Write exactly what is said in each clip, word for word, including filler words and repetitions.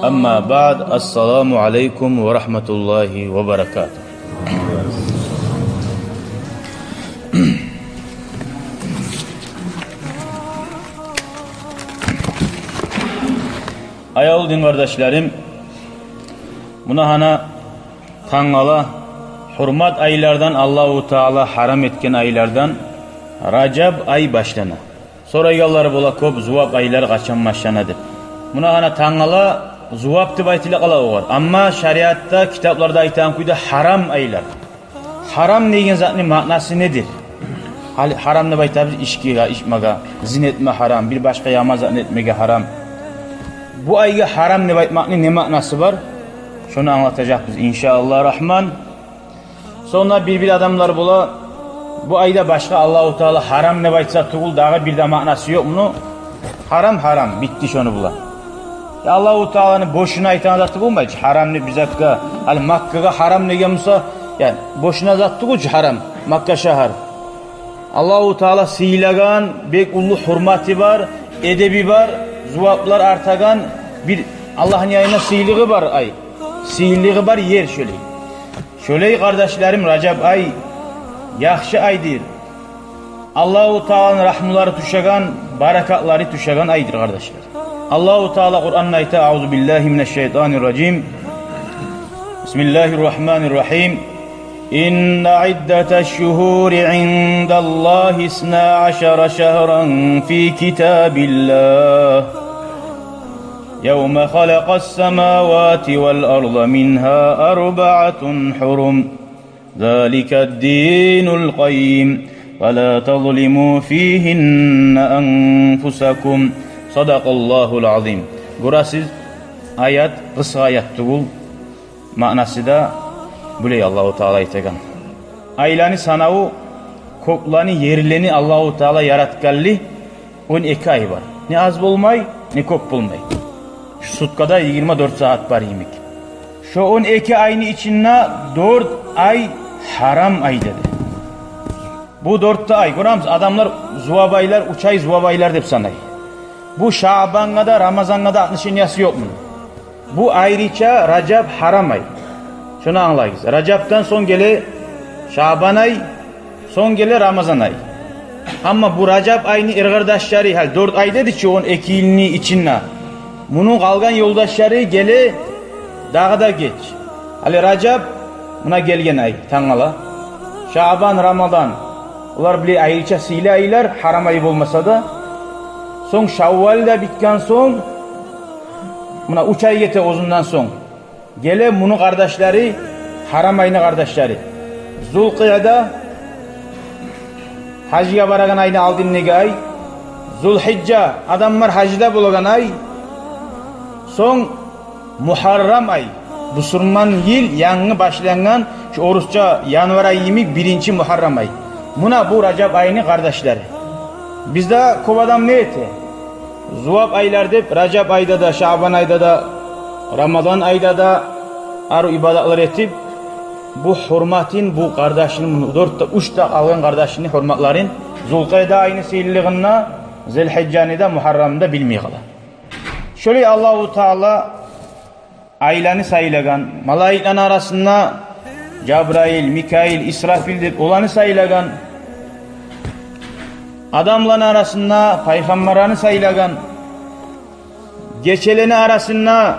Амма баъд, ассаламу алейкум ва рагьматуллагьи ва баракатугь. Аявлу дин къардашларым, муна гьана тангала гьюрмат айлардан, Аллагьу Таала гьарам этген айлардан Ражаб ай башлана. Сорайгъанлар бола кёп, зувап айлар къачан башлана деп. Муна гьана тангала зувап деп айтыла къала огъар. Амма шариатда, китапларда айтагъан кюйде гьарам айлар. Гьарам деген затны маънасы недир? Гьали гьарам деп айтабыз ичкиге, ичмеге, зина этме гьарам, бир башгъа яман затны этмеге гьарам. Бу айгъа гьарам деп айтмакъны не маънасы бар? Шону англатажакъбыз, иншааллагь рагьман. Сонг да бир-бир адамлар бола, бу айда башгъа Аллагьу Таала гьарам деп айтса тюгюл, дагъы бир де маънасы ёкъ муну. Гьарам, гьарам, битди шону булан. Я Аллагьу Тааланы бошуна айтагъан заты болмай чы, гьарам деп бир затгъа. Гьали Маккагъа гьарам деген буса, я бошуна зат тюгюл чю гьарам, Макка шагьар. Аллагьу Таала сыйлагъан, бек уллу гьюрматы бар, эдеби бар, зуваплар артагъан бир Аллагьны янында сыйлыгъы бар ай. Сыйлыгъы бар ер шолай. Шолай, къардашларым, Ражаб ай яхшы айдыр. Аллагьу Тааланы рагьмулары тюшеген, баракатлары тюшеген айдыр, къардашлар. Аллагьу Таала Къуранда айта: «Аузу биллагьи минаш-шайтанир-ражим. Бисмиллагьир-рагьманир-рагьим. Инна иддаташ-шугьури индаллагьи исна ашара шагьран фи китабиллагь. Явма халакъас-самавати вал-арда мингьа арбаатун хурум. Заликад-динул къайим. Фала тазлиму фигьинна анфусакум». Садакъаллагьул азим. Гёресиз, аят къысгъа аят тюгюл, маънасы да булай Аллагьу Таала айтагъан. Айланы санаву, кёклени, ерлени Аллагьу Таала яратгъанлы он эки ай бар. Не аз болмай, не кёп болмай. Шу суткада йигирма дёрт сагьат бар йимик. Шо он эки айны ичинде дёрт ай гьарам ай деди. Бу дёрт де ай, гёремисиз, адамлар зувап айлар, уьч ай зувап айлар деп санай. Бу Шаъбангъа да, Рамазангъа да отношениясы ёкъ муну. Бу айрыча Ражаб гьарам ай. Шону англагъыз. Ражабдан сонг геле Шаъбан ай, сонг геле Рамазан ай. Амма бу Ражаб айны эр къардашлары, гьали дёрт ай деди чи он эки йылны ичинде. Муну къалгъан ёлдашлары геле дагъы да геч. Гьали Ражаб, муна гелген ай, тангала. Шаъбан, Рамазан. Олар булай айрыча сыйлы айлар, гьарам ай болмаса да. Сонг Шаввал да битген сонг, муна уьч ай гете оьзюнден сонг. Геле муну къардашлары, гьарам айны къардашлары. Зулкъиъда, гьажгъа барагъан айны алдындагъы ай. Зулгьижжа, адамлар гьажда болагъан ай. Сонг Мугьаррам ай. Бусурман йыл янгы башлангъан, шу орусча январь ай йимик биринчи Мугьаррам ай. Муна бу Ражаб айны къардашлары. Бизде кёп адам не эте? Зувап айлар деп, Ражаб айда да, Шаъбан айда да, Рамазан айда да арив ибадатлар этип, бу гьюрматын, бу къардашыны, муну дёрт де, уьч де къалгъан къардашыны гьюрматларын, Зулкъиъда айны сыйлылыгъын да, Зулгьижжаны да, Мугьаррамны да билмей къала. Шолай Аллагьу Таала айланы сайлагъан, малайиклени арасында Жабраил, Микаил, Исрафил деп оланы сайлагъан. Адамланы арасында пайхаммарланы сайлагъан. Гечелени арасында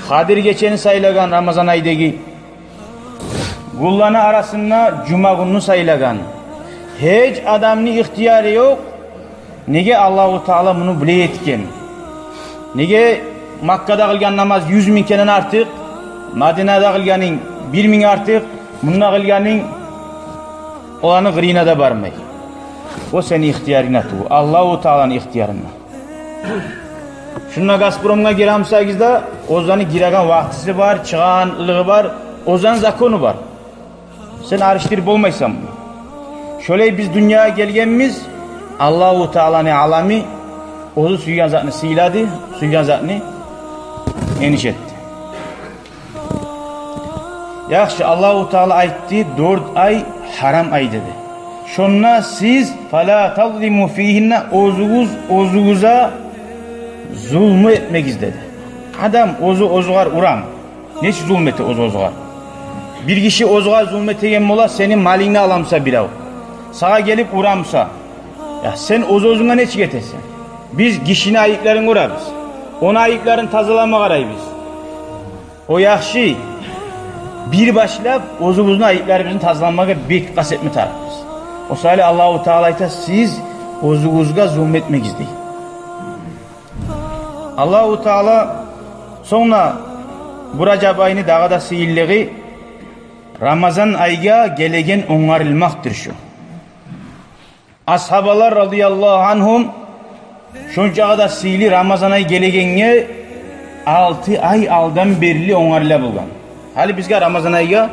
Къадир гечени сайлагъан, Рамазан айдагъы. Гюнлени арасында жума гюнню сайлагъан. Гьеч адамны ихтияры ёкъ. Неге Аллагьу Таала муну булай этген? Неге Маккада къылгъан намаз юз мингден артыкъ, Мадинада къылгъанынг бир минг артыкъ, мунда къылгъанынг оланы къырыйына да бармай? О сени ихтиярынг тюгюл, Аллагьу Тааланы ихтиярында. Шунда Газпромгъа гиремисегиз де, оьзлени гиреген вакътиси бар, чыгъанлыгъы бар, оьзлени закону бар. Сен алышдырып болмайсан. Шолай биз дюньягъа гелгенбиз, Аллагьу Тааланы алами, оьзю сюйген затны сыйлады, сюйген затны эниш этди. Яхшы, Аллагьу Таала айтды, дёрт ай гьарам ай деди. Шонда сиз, фала тазлиму фигьинна, оьзюгюз оьзюгюзге зулму этмегиз деди. Адам оьзю оьзюгер урам. Нечик зулму эте оьзю оьзюгер? Бир гиши оьзюгер зулму этеген бола, сени малынгны аламса бирев. Сагъа гелип урамса. Я сен оьз-оьзюнге нечик этесен? Биз гишини айыпларын гёребиз. Ону айыпларын тазалама къарайбыз. О яхшы, бир башлап оьзюбюзню айыпларыбызны тазаламагъа бек къаст этме тарыкъбыз. О саялы Аллагьу Таала айта: «Сиз оьзюгюзге зулму этмегиз», — дей. Аллагьу Таала сонг да бу Ражаб айны дагъы да сыйлылыгъы Рамазан айгъа гелеген онгарылмакъдыр шу. Асгьабалар радияллагьу ангьум шончакъы да сыйлы Рамазан ай гелегенге алты ай алдан берли онгарыла болгъан. Гьали бизге Рамазан айгъа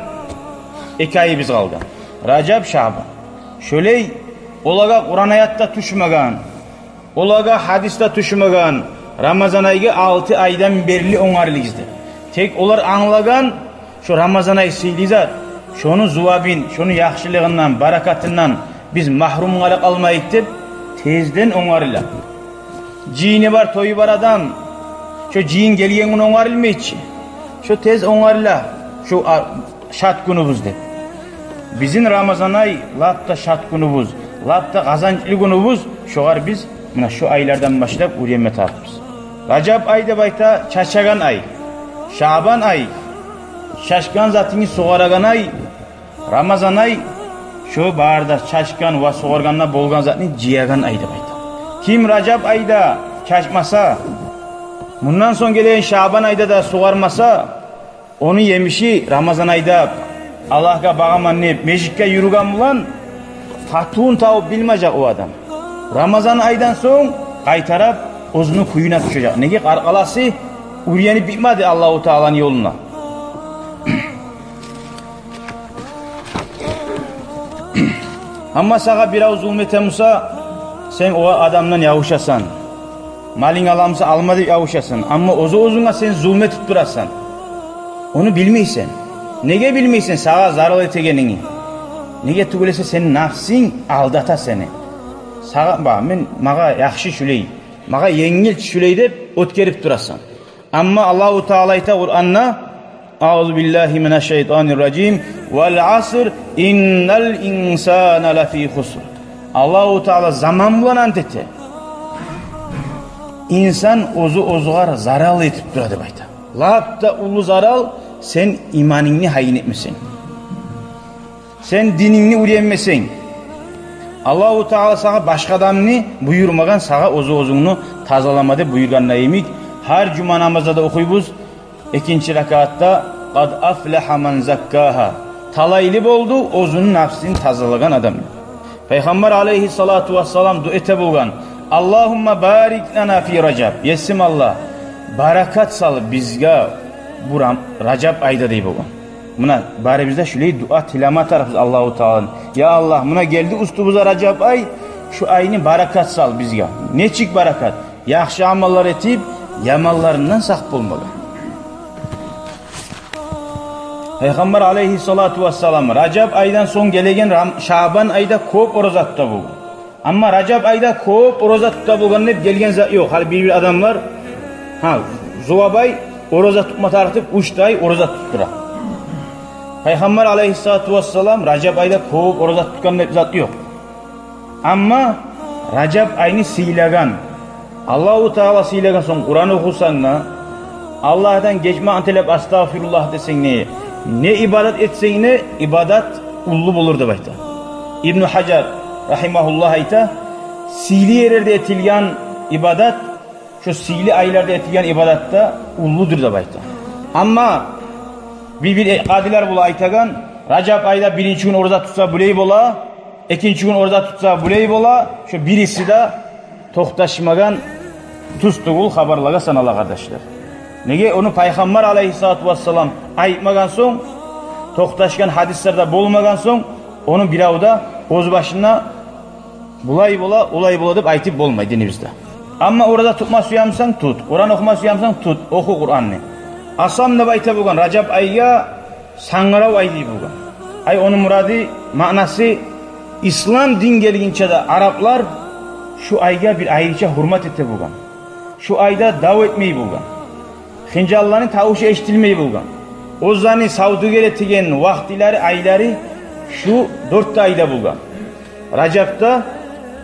эки айыбыз къалгъан. Ражаб, Шаъбан. Шолай олагъа Къуран аят да тюшмеген, олагъа гьадис де тюшмеген, Рамазан айгъа алты айдан берли онгарылыгъыз деп. Тек олар англагъан, шо Рамазан ай сыйлы зат, шону зувабын, шону яхшылыгъындан, баракатындан биз магьрум къала къалмайыкъ деп, тезден онгарыла. Жыйыны бар, тою бар адам, шо жыйын гелген гюн онгарылмай чы. Шо тез онгарыла, шо а-, шат гюнюбюз деп. Бизин Рамазан ай лап да шат гюнюбюз, лап да къазанчлы гюнюбюз, шогъар биз муна шо айлардан башлап уьйренме тарыкъбыз. Ражаб ай деп айта чачагъан ай. Шаъбан ай чачгъан затынгны сугъарагъан ай. Рамазан ай шо бары да чачгъан ва сугъаргъанда болгъан затны жыягъан ай деп айта. Ким Ражаб айда чачмаса, мундан сонг гелеген Шаъбан айда да сугъармаса, ону емиши Рамазан айда Аллагьгъа багъаман деп межитге юрюген булан татывун табып билмежек о адам. Рамазан айдан сонг къайтарып оьзюню кююне тюшежек. Неге? Къаркъарасы уьйренип битмеди Аллагьу Тааланы ёлуна. Амма сагъа бирев зулму этемуса, сен о адамдан явушасан. Малынг аламуса, алма деп явушасан. Амма оьзю оьзюнге сен зулму этип турасан. Ону билмейсен. Неге билмейсен сагъа зарал этегенинги? Неге тюгюл эсе сени напсынг алдата сени. Сагъа, ба, мен, магъа яхшы шулай, магъа енгил шулай деп оьтгерип турасан. Амма Аллагьу Таала айта Къуранда: «Аузу биллагьи минаш шайтанир ражим. Вал аср, иннал инсана лафи хуср». Аллагьу Таала заман булан ант эте. Инсан оьзю оьзюгер зарал этип тура деп айта. Лап да уллу зарал, сен иманынгны гьайын этмесенг. Сен динингни уьйренмесенг, Аллагьу Таала сагъа башгъа адамны буюрмагъан, сагъа оьзю оьзюнгню тазалама деп буюргъанда йимик, гьар жума намазда да охуйбуз, экинчи ракаатда: «Къад афлагьа ман заккагьа». Талайлы болду оьзюню напсын тазалагъан адам. Пайхаммар алайгьиссалату вассалам дуа эте болгъан: «Аллагьумма барик лана фи Ражаб». Есим Аллагь, баракат сал бизге бу Рам-, Ражаб айда дей болгъан. Муна, барыбыз да шулай дуа тилеме тарыкъбыз Аллагьу Тааладан. Я Аллагь, муна гелди уьстюбюзге Ражаб ай, шу айны баракат сал бизге. Нечик баракат? Яхшы амаллар этип, яманларындан сакъ болмагъа. Пайхаммар алайгьиссалату вассалам Ражаб айдан сонг гелеген Рам-, Шаъбан айда кёп ораза тута болгъан. Амма Ражаб айда кёп ораза тута болгъан деп гелген зат ёкъ. Гьали бир-бир адамлар, гьа, зувабай ораза тутма тарыкъ деп уьч де ай ораза тутуп тура. Пайхаммар алайгьиссалату вассалам Ражаб айда кёп ораза тутгъан деп зат ёкъ. Амма Ражаб айны сыйлагъан, Аллагьу Таала сыйлагъан сонг, Къуран охусанг да, Аллагьдан гечмекни тилеп, астагъфируллагь десенг де, не ибадат этсенг де, ибадат уллу болур деп айта. Ибну Гьажар рагьимагьуллагь айта: сыйлы ерлерде этилген ибадат шо сыйлы айларда этилген ибадатдан уллудур деп айта. Амма бир-бир къадилер бола айтагъан, Ражаб айда биринчи гюн ораза тутса булай бола, экинчи гюн ораза тутса булай бола, шо бириси де токъташмагъан тюз тюгюл хабарлагъа санала, къардашлар. Неге, ону Пайхаммар алайгьиссалату вассалам айтмагъан сонг, токъташгъан гьадислер де болмагъан сонг, ону бирев де оьз башына булай бола, олай бола деп айтып болмай динибизде. Амма ораза тутма сюемисен, тут. Къуран охума сюемисен, тут. Оху Къуранны. Асам деп айта болгъан Ражаб айгъа сангырав ай дей болгъан. Ай, ону мурады, маънасы, ислам дин гелгинче де араплар шу айгъа бир айрыча гьюрмат эте болгъан. Шу айда дав этмей болгъан. хынжалланы тавушу эшитилмей болгъан. Оьзлени савдюгер этеген вакътилери, айлары шу дёрт де айда болгъан. Ражапда,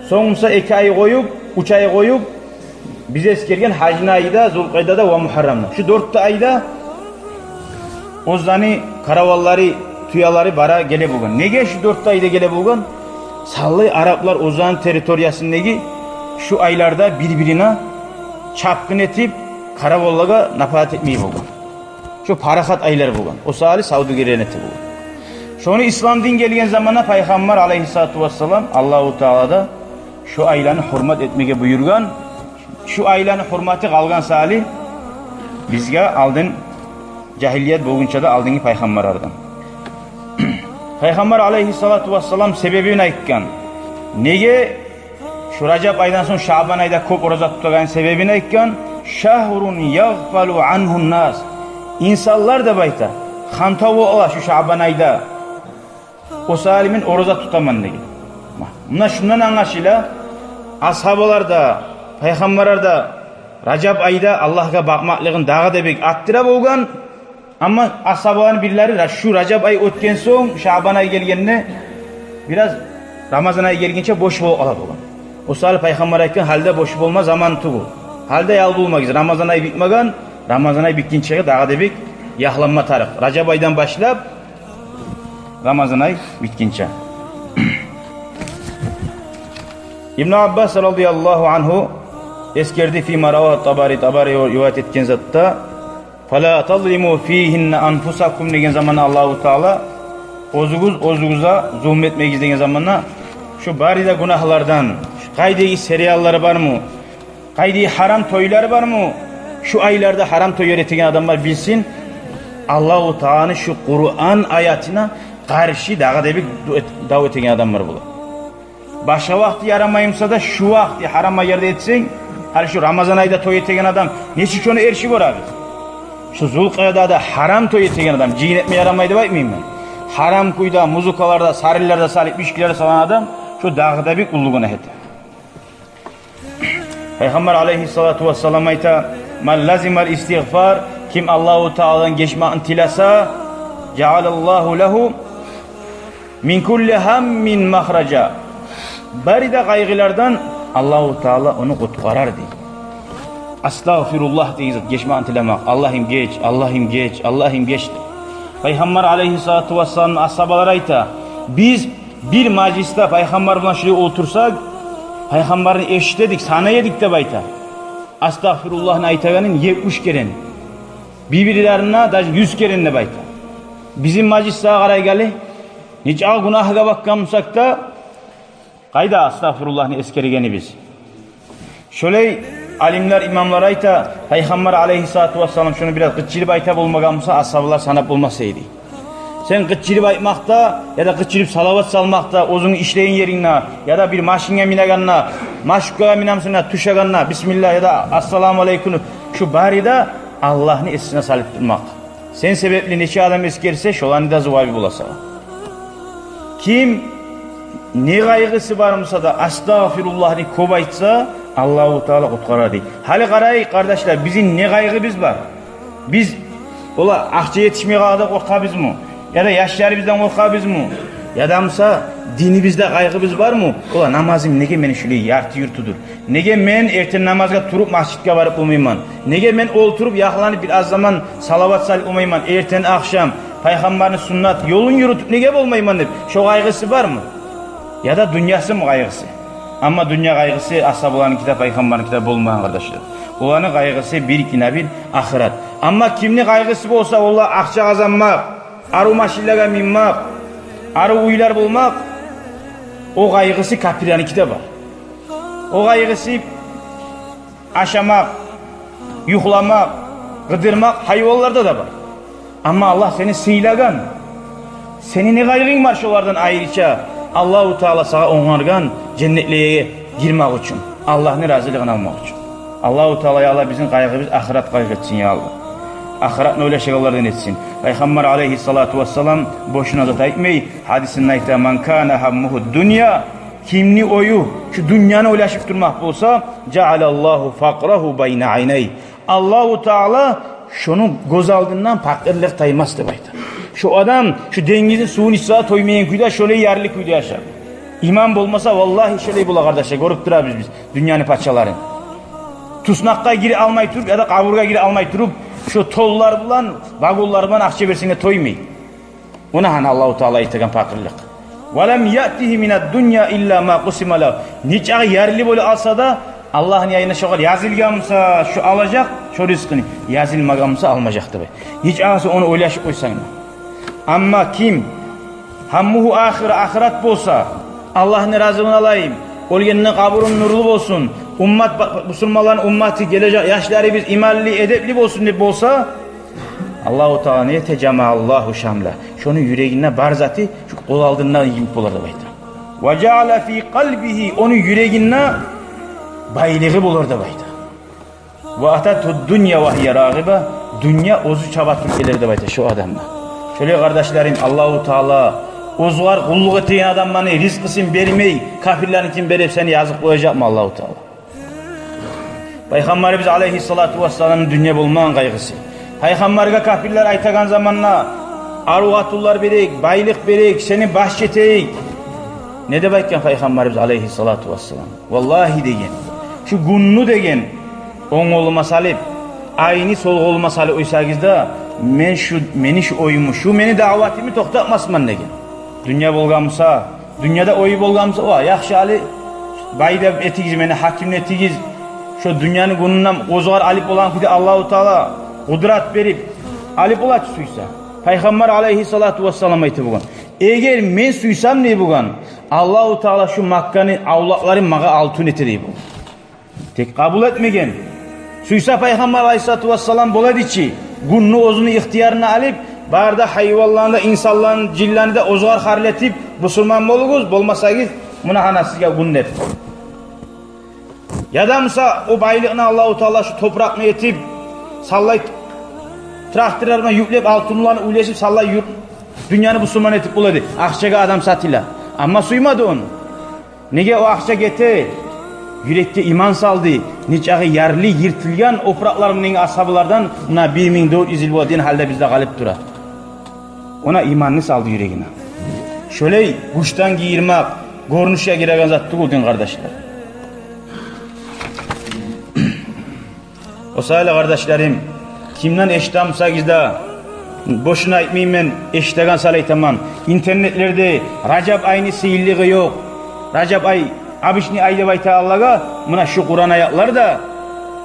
сонг буса эки ай къоюп, уьч ай къоюп, биз эсгерген гьажны айда, Зулкъаъдада ва Мугьаррамда. Шу дёрт де айда оьзлени караванлары, тюелери бара геле болгъан. Неге шу дёрт де айда геле болгъан? Савлай араплар оьзлени территориясындагъы шу айларда бир-бирине чапгъын этип, караванлагъа нападать этмей болгъан. Шу парахат айлар болгъан. О саялы савдюгерлени эте болгъан. Шону ислам дин гелген заманда Пайхаммар алайгьиссалату вассалам, Аллагьу Таала да шу айланы гьюрмат этмеге буюргъан. Шу айланы гьюрматы къалгъан саялы бизге алдын, жагьилият болгъунча да алдынгъы пайхаммарлардан. Пайхаммар алайгьиссалату вассалам себебин айтгъан. Неге шу Ражап айдан сонг Шаъбан айда кёп ораза тутагъан себебин айтгъан. «Шагьрун ягъфалу ангьу ннас». Инсанлар, деп айта, хантав бола шу Шаъбан айда. О саялы мен ораза тутаман деген. Муна шундан англашыла, асгьабалар да, пайхаммарлар да Ражап айда Аллагьгъа бакъмакълыгъын дагъы да бек артдыра болгъан. Амма асгьабаланы бирлери ра-, шу Ражап ай оьтген сонг, Шаъбан ай гелгенде, бираз Рамазан ай гелгинче бош болуп къала болгъан. О саялы Пайхаммар айтгъан: «Гьали де бош болма заман тюгюл. Гьали де ял болмагъыз. Рамазан ай битмеген, Рамазан ай битгинчеге дагъы да бек якъланма тарыкъ». Ражап айдан башлап Рамазан ай битгинче. Ибну Аббас радияллагьу ангьу эсгерди, фима равагьу Табари, Табари риваят этген затда, «Фала тазлиму фигьинна анфусакум» деген заманда Аллагьу Таала: «Оьзюгюз оьзюгюзге зулму этмегиз» деген заманда, шу бары да гюнагьлардан, къайдагъы сериаллар бармы, къайдагъы гьарам тойлар бармы, шу айларда гьарам той этеген адамлар билсин, Аллагьу Тааланы шу Къуран аятына къаршы дагъы да бек ду-, дав этеген адамлар бола. Башгъа вакъти ярамай буса да, шу вакъти гьарам айларда этсенг, гьали шу Рамазан айда той этеген адам нечик шону эрши гёре? Шу Зулкъаъдада гьарам той этеген адам, жыйын этме ярамай деп айтмайман. Гьарам кюйде, музыкалар да, сарынлар да салып, ичкилер де салгъан адам, шу дагъы да бек уллу гюнагь эте. Пайхаммар алайгьиссалату вассалам айта: «Ман лазимал истигъфар», ким Аллагьу Тааладан гечмекни тилесе, «жаъалаллагьу лагьу мин кулли гьаммин махража». Бары да къайгъылардан Аллагьу Таала ону къутгъарар дей. Астагъфируллагь деген зат, гечмекни тилемек. Аллагьым геч, Аллагьым геч, Аллагьым геч деп. Пайхаммар алайгьиссалату вассаламны асгьабалары айта: биз бир мажлисде Пайхаммар булан шулай олтурсакъ, Пайхаммарны эшите эдик, санай эдик деп айта, астагъфируллагьны айтагъанын етмиш керен. Бир-бирлерине даже юз керен деп айта. Бизин мажлисге къарайгъалы, нечакъы гюнагьгъа батгъан бусакъ да, къайда астагъфируллагьны эсгергенибиз? Шолай алимлер, имамлар айта, Пайхаммар алайгьиссалату вассалам шуну бираз къычырып айта болмагъан буса, асгьабалар санап болмас эди. Сен къычырып айтмакъда яда къычырып салават салмакъда, оьзюнг ишлейген ерингде яда бир машинге минегенде, маршруткагъа минемисен, тюшегенде, бисмиллагь яда ассаламу алейкум, шу бары да Аллагьны эсине салып турмакъ. Сен себепли нече адам эсгерсе, шоланы да зувабы бола сагъа. Ким не къайгъысы бар буса да, астагъфируллагьны кёп айтса, Аллагьу Таала къутгъарар дей. Гьали къарайыкъ, къардашлар, бизин не къайгъыбыз бар? Биз, ола, акъча етишмей къалгъанда къоркъабызмы? Яда яшларыбыздан къоркъабызмы? Яда буса динибизде къайгъыбыз бармы? Ола, намазым неге мени шулай ярты-юртудур? Неге мен эртен намазгъа туруп межитге барып болмайман? Неге мен олтуруп, якъланып, бир аз заман салават салып болмайман? Эртен, ахшам Пайхаммарны суннат ёлун юрютюп неге болмайман деп, шо къайгъысы бармы? Яда дюньясымы къайгъысы? Амма дюнья къайгъысы асгьабаланыки де, Пайхаммарныки де болмагъан, къардашлар. Оланы къайгъысы биргине-бир ахырат. Амма кимни къайгъысы болса, ола, акъча къазанмакъ, арив машинлеге минмек, арив уьйлер болмакъ, о къайгъысы капирланыки де бар. О къайгъысы ашамакъ, юхламакъ, къыдырмакъ гьайванларда да бар. Амма Аллагь сени сыйлагъан. Сени не къайгъынг бар шолардан айрыча? Аллагьу Таала сагъа онгаргъан женнетлеге гирмек учун, Аллагьны разилигин алмакъ учун. Аллагьу Таала, я Аллагь, бизин къайгъыбыз ахырат къайгъы этсин, я Аллагь. Ахыратны ойлашагъанлардан этсин. Пайхаммар алайгьиссалату вассалам бошуна зат айтмай, гьадисинде айта: «Ман кана гьаммугьу ддунья», кимни ою шу дюньяны ойлашып турмакъ болса, «жаъалаллагьу факърагьу байна айнайгьи». Аллагьу Таала Шону гёз алдындан пакъырлыкъ таймас деп айта. Шо адам шо денгизни сувун ичсе де тоймайгъан кюйде, шолай ярлы кюйде яшар. Иман болмаса, валлагьи, шолай бола, къардашлар, гёрюп турабыз биз дюньяны пачаларын. Туснакъгъа гире алмай туруп яда къабургъа гире алмай туруп, шо тонлар булан, вагонлар булан акъча берсенг де тоймай. Муна гьана Аллагьу Таала айтагъан пакъырлыкъ. «Ва лам яътигьи минад-дунья илла ма къусима лагьу». Нечакъы ярлы бола алса да, Аллагьны янында шогъар язылгъан буса шо алажакъ шо ризкъыны, язылмагъан буса алмажакъ деп айта. Нечакъы сен ону ойлашып къойсанг да. Амма ким гьаммугьу ахира, ахырат болса, Аллагьны разилигин алайым, оьлгенде къабурум нурлу болсун, уммат, бусурманланы умматы, гележек яшларыбыз иманлы, эдепли болсун деп болса, Аллагьу Таала не эте? «Жамааллагьу шамлагьу». Шону юрегинде бар заты шо гёз алдында йимик болар деп айта. «Ва жаала фи къалбигьи», ону юрегинде байлыгъы болар деп айта. «Ва ататгьу-д-дунья ва гьия рагъиба», дюнья оьзю чаба туруп гелер деп айта шо адамгъа. Шолай, къардашларым, Аллагьу Таала оьзюне къуллукъ этеген адамланы ризкъысын бермей, капирлени ким берип, сени язып къояжакъмы Аллагьу Таала? Пайхаммарыбыз алайгьиссалату вассаламны дюнья болмагъан къайгъысы. Пайхаммаргъа капирлер айтагъан заманда: «Арив къатынлар берейик, байлыкъ берейик, сени башчы этейик». Не деп айтгъан Пайхаммарыбыз алайгьиссалату вассалам? «Валлагьи, – деген, – шу гюнню, – деген, – онг къолума салып, айны сол къолума салып къойсагъыз да, мен шу, мени шу оюмну, шу мени даъватымны токътатмасман», – деген. Дюнья болгъан буса, дюньяда ою болгъан буса, ва яхшы, гьали бай да этигиз, мени гьаким де этигиз. Шо дюньяны гюнюнден оьзюгер алып болагъан кюйде Аллагьу Таала къудрат берип, алып бола чы сюйсе. Пайхаммар алайгьиссалату вассалам айтып болгъан: «Эгер мен сюйсем, – дей болгъан, – Аллагьу Таала шу Макканы авлакъларын магъа алтын этер», – дей болгъан. Тек къабул этмеген. Сюйсе Пайхаммар алайгьиссалату вассалам бола эди чи, гюнню оьзюню ихтиярына алып, бары да гьайванланы да, инсанланы, жинлени де оьзюгер харлы этип: «Бусурман болугъуз, болмасагъыз, муна гьана сизге гюн», – деп. Яда буса о байлыкъны Аллагьу Таала шу топуракъны этип, саллай тракторлар булан юклеп, алтынланы уьлешип, саллай юрт, дюньяны бусурман этип бола эди. Акъчагъа адам сатыла. Амма сюймеди ону. Неге о акъча гете? Юрекге иман салды. Нечакъы ярлы, йыртылгъан опуракълар булангъы асгьабалардан муна бир минг дёрт юз йыл бола дин гьалда бизде къалып тура. Она иманны салды юрегине. Шолай гючден гийирмек гёрюнюшге гиреген зат тюгюл, дин къардашлар. О саялы, къардашларым, кимден эшитген бусагъыз да, бошуна айтмайман мен, эшитеген саялы айтаман. Интернетлерде Ражаб айны сыйлылыгъы ёкъ, Ражаб ай обычный ай деп айта алагъа. Муна шу Къуран аятлар да,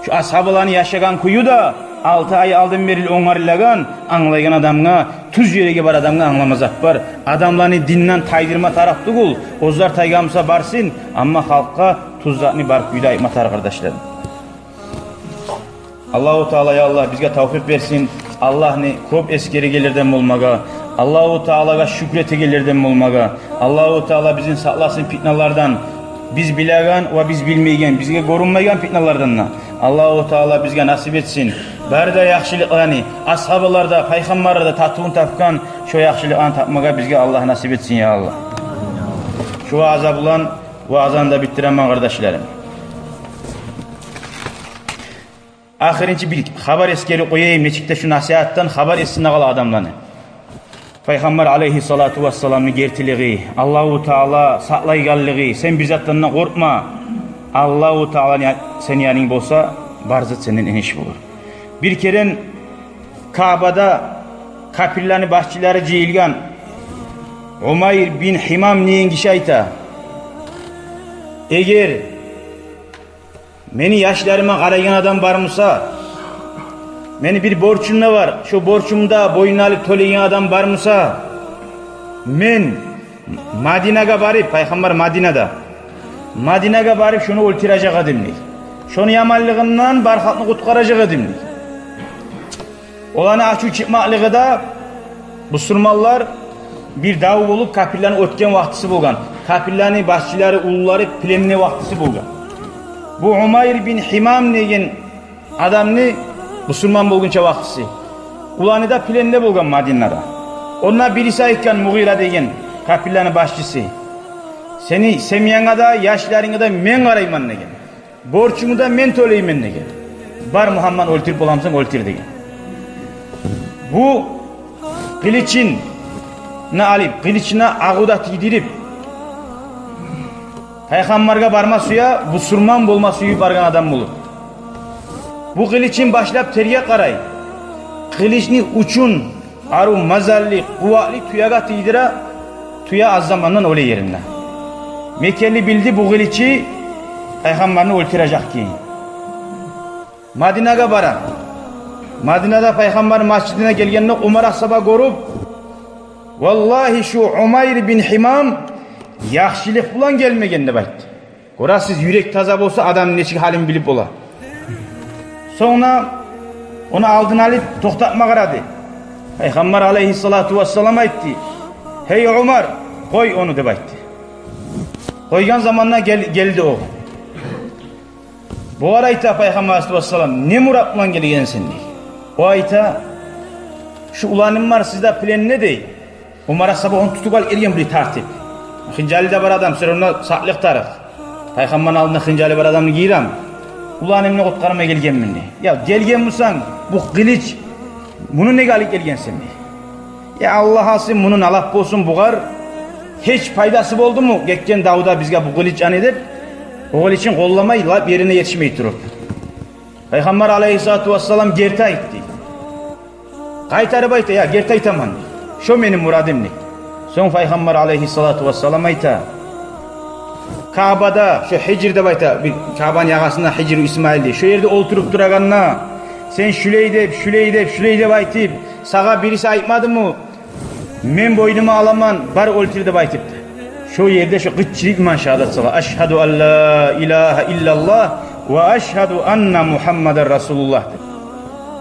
шу асгьабаланы яшагъан кюю де, алты ай алдын берли онгарылагъан, англайгъан адамгъа, тюз ереге бар адамгъа англама зат бар. Адамланы динден тайдырма тарыкъ тюгюл, оьзлер тайгъан буса барсын, амма халкъгъа тюз затны бар кюйде айтма тарыкъ, къардашларым. Аллагьу Таала, я Аллагь, бизге тавфикъ берсин Аллагьны кёп эсгерегенлерден болмагъа, Аллагьу Таалагъа шюкюр этегенлерден болмагъа. Аллагьу Таала бизин сакъласын питналардан, биз билеген ва биз билмейген, бизге гёрюнмейген питналардан да. Аллагьу Таала бизге насип этсин бары да яхшылыкъланы, асгьабаларда, пайхаммарларда татывун тапгъан шо яхшылыкъланы тапмагъа бизге Аллагь насип этсин, я Аллагь. Шу ваъза булан ваъзаны да битдиремен, къардашларым. Ахырынчы бир хабар эсгерип къояйым, нечик де шу насигьатдан хабар эсинде къала адамланы. Пайхаммар алайгьиссалату вассаламны гертилиги, Аллагьу Таала сакълайгъанлыгъы, сен бир затдан да къоркъма. Аллагьу Таала сени янынг болса, бар зат сенден эниш болур. Бир керен Каабада капирлени башчылары жыйылгъан. Умайр бин Гьимам деген гиши айта: «Эгер мени яшларыма къарайгъан адам бар буса, мени бир борчум да бар, шо борчумну да боюнуна алып тёлейген адам бар буса, мен Мадинагъа барып», — пайхаммар Мадинада, — «Мадинагъа барып шону оьлтюрежек эдим», — дей. «Шону яманлыгъындан бар халкъны къутгъаражакъ эдим», — дей. Оланы ачув чыкъмакълыгъы да, бусурманлар бир дав болуп, капирлени оьтген вакътиси болгъан. Капирлени башчылары, уллулары пленный вакътиси болгъан. Бу Умайр бин Гьимам деген адамны бусурман болгъунча вакътиси. Уланы да пленде болгъан Мадинада. Онда бириси айтгъан, Мугъира деген, капирлени башчысы: «Сени семьянга да, яшларынга да мен къарайман», — деген. «Борчунгну да мен тёлеймен», — деген. «Бар, Мугьаммад, оьлтюрюп боламысан, оьлтюр», — деген. Бу къылычын алып, къылычына агъу да тийдирип, пайхаммаргъа барма сюе, бусурман болма сююп баргъан адам болуп. Бу къылычын башлап терге къарай. Къылычны учун арив мазаллы, къуватлы тюеге тийдире, тюе аз замандан оьле еринде. Мекенли билди бу къылычы пайхаммарны оьлтюрежек экенин. Мадинагъа бара. Мадинада пайхаммарны межитине гелгенде Умар асгьаба гёрюп: «Валлагьи, шу Умайр бин Гьимам яхшылыкъ булан гелмеген», — деп айтды. Гёресиз, юрек таза болса, адамны нечик гьалын билип бола. Сонг да ону алдын алып токътатма къарады. Пайхаммар алайгьиссалату вассалам айтды: «Гьей Умар, къой ону», — деп айтды. Къойгъан заманда гел-, гелди о. Бугъар айта пайхаммар алайгьиссалату вассалам: «Не мурат булан гелгенсен?» — дей. О айта: «Шу уланым бар сизде пленде», — дей. Умар асгьаба ону тутуп алып гелген бир тартып. Хынжалы да бар адам, сёрюнде сакълыкъ тарыкъ. Пайхаммарны алдына хынжалы бар адамны гийирем. «Уланымны къутгъарма гелгенмен», — дей. «Я, гелген бусанг, бу къылыч, муну неге алып гелгенсен?» — дей. «Я, Аллагь алсын, муну налап болсун бугъар. Гьеч пайдасы болдуму гетген давда бизге бу къылыч аны?» — деп, о къылычын къолламай, лап ерине етишмей туруп. Пайхаммар алайгьиссалату вассалам герти айтды. Къайтарып айта: «Я, герти айтаман, шо мени мурадым», — дей. Сонг пайхаммар алайгьиссалату вассалам айта: «Каабада, шо Гьижр деп айта, бир Каабаны ягъасында Гьижру Исмаил дей. Шо ерде олтуруп турагъанда, сен шулай деп, шулай деп, шулай деп айтып, сагъа бириси айтмадымы, мен бойнума аламан, бар оьлтюр деп айтып?» — деп. Шо ерде шо къычырып иман шагьадат сала: «Ашгьаду ан ла илагьа иллаллагь ва ашгьаду анна Мугьаммадан расулуллагь», — деп.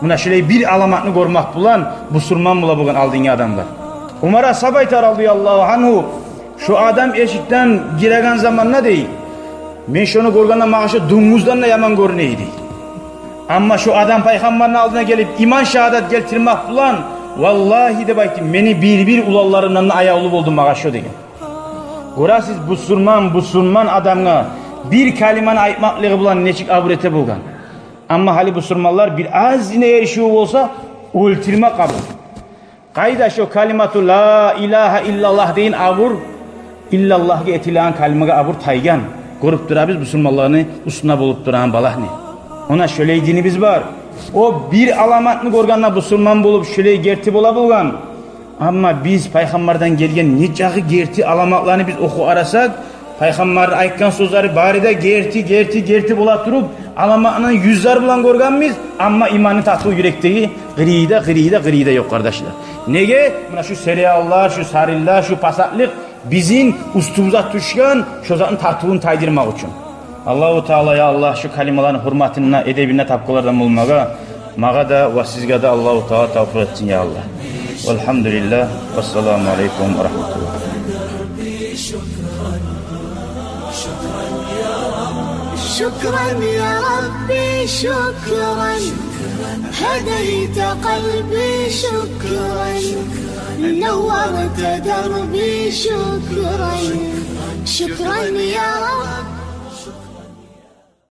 Муна шулай бир аламатны гёрмек булан бусурман бола болгъан алдынгъы адамлар. Умар асгьаба айта, радияллагьу ангьу: «Шо адам эшикден гиреген заманда, — дей, — мен шону гёргенде, магъа шо дунгуздан да яман гёрюне эди. Амма шо адам пайхаммарны алдына гелип, иман шагьадат гелтирмек булан, валлагьи, — деп айтды, — мени бир-бир уланларымдан да аявлу болду магъа шо», — деген. Гёресиз, бусурман, бусурман адамгъа бир калиманы айтмакълыгъы булан нечик абур эте болгъан. Амма гьали бусурманлар бир азгъына эришивю болса, оьлтюрмек абур. Къайда шо калимату ла илагьа иллаллагь деген абур, иллаллагьгъа этилеген калимагъа абур тайгъан. Гёрюп турабыз бусурманланы уьстюне болуп турагъан балагьны. Она шолай динибиз бар. О бир аламатны гёргенде бусурман болуп, шолай герти бола болгъан. Амма биз пайхаммардан гелген нечакъы герти аламатланы биз охуп къарасакъ, пайхаммарны айтгъан сёзлери бары да герти, герти, герти бола туруп, аламатны юзлер булан гёргенбиз, амма иманны татыву юрекдеги къырыйда, къырыйда, къырыйда ёкъ, къардашлар. Неге? Муна шу сериаллар, шу сарынлар, шу пасатлыкъ бизин уьстюбюзге тюшген, шо затны татывун тайдырмакъ учун. Аллагьу Таала, я Аллагь, шу калималаны гьюрметине, эдебине тапгъанлардан болмагъа магъа да ва сизге де Аллагьу Таала тавфикъ этсин, я Аллагь. Валгьамдулиллагь. Вассаламу алейкум ва рагьматуллагь. شكرا يا ربي، شكرا، هديت قلبي، شكرا، نورت دربي، شكرا، شكرا يا رب.